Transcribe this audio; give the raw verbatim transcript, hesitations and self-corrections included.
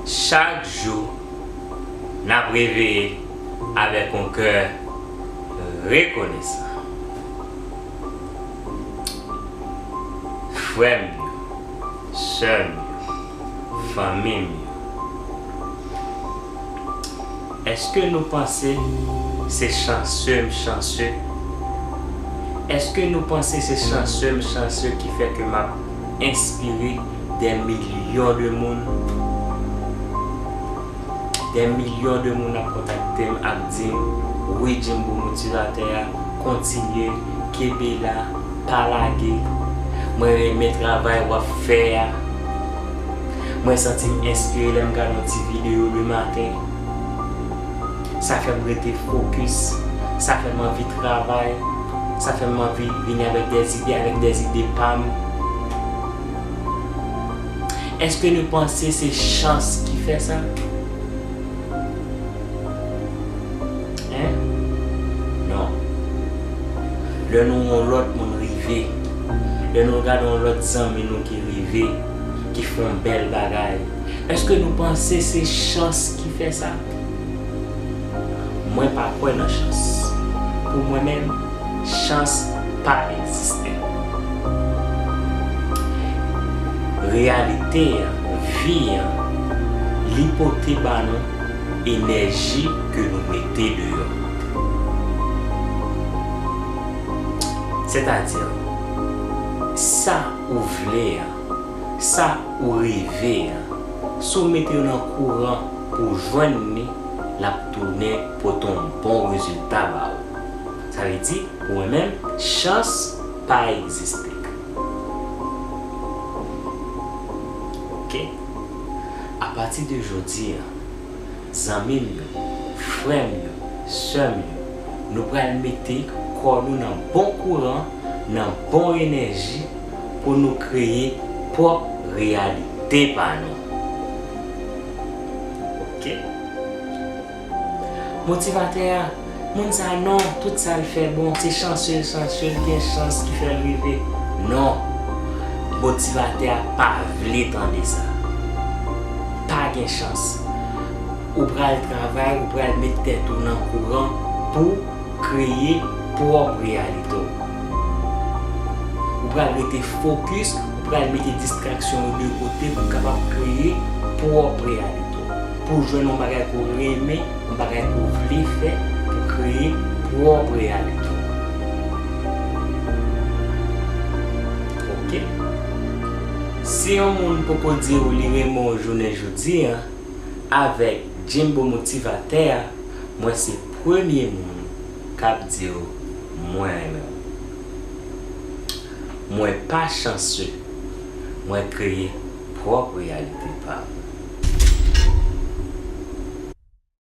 Chak jou, n ap reveye avèk yon kè rekonesan. Frè m yo, sè m yo, fanmi m yo, èske nou panse se chanse m chanse? Èske nou panse se chanse m chanse ki fè ke m ap enspire dè milyon de moun? Dè milyon de moun ap kontakte m, ap di m, "Wi, Jimbo motivatè a, kontinye, kenbe la, pa lage. Mwen renmen travay w ap fè a. Mwen santi m enspire lè m gade yon ti videyo le maten. Sa fè m rete fokis. Sa fè m anvi travay. Sa fè m anvi vini avèk dè ide, avèk dè ide pa m." Èske nou panse se chans ki fè sa? Hein? Non. Lè nou wè yon lòt moun rive, lè nou gade yon lòt zanmi nou ki rive, ki fè yon bèl bagay, èske nou panse se chans ki fè sa? Mwen pa kwè nan chans. Pou mwen menm, chans pa egziste. Reyalite an, vi an, li pote ba nou enèji ke nou mete deyò. Sètadi, sa ou vle an, sa ou reve an, si w mete yo nan kouran pou w jwenn li, l ap tounen pote yon bon rezilta ba ou. Sa vle di, pou mwen menm, chans pa egziste. Oke? Apati de jodi a, zanmi m yo, frè m yo, sè m yo, nou pral mete kò nou nan bon kouran, nan bon enèji pou nou kreye pwòp reyalite pa nou. Oke? Motivatè a, moun sa non, tout sa l fè bon, se chanse l chanse, l gen chans ki fè l rive. Non. Motivatè a pa vle tande sa. Pa gen chans. Ou pral travay, ou pral met tèt ou nan kouran pou kreye pwòp reyalite w. Ou pral rete fokis, ou pral mete distraksyon yo de kote pou w kapab kreye pwòp reyalite w. Pou w jwenn yon bagay ke w renmen, yon bagay ke w vle fè, pou kreye pwòp reyalite w. Oke? Si yon moun poko di w li renmen w jounen jodi a, avèk Jimbo Motivatè a, mwen se premye moun k ap di w mwen renmen w. Mwen pa chanse, mwen kreye pwòp reyalite pa m.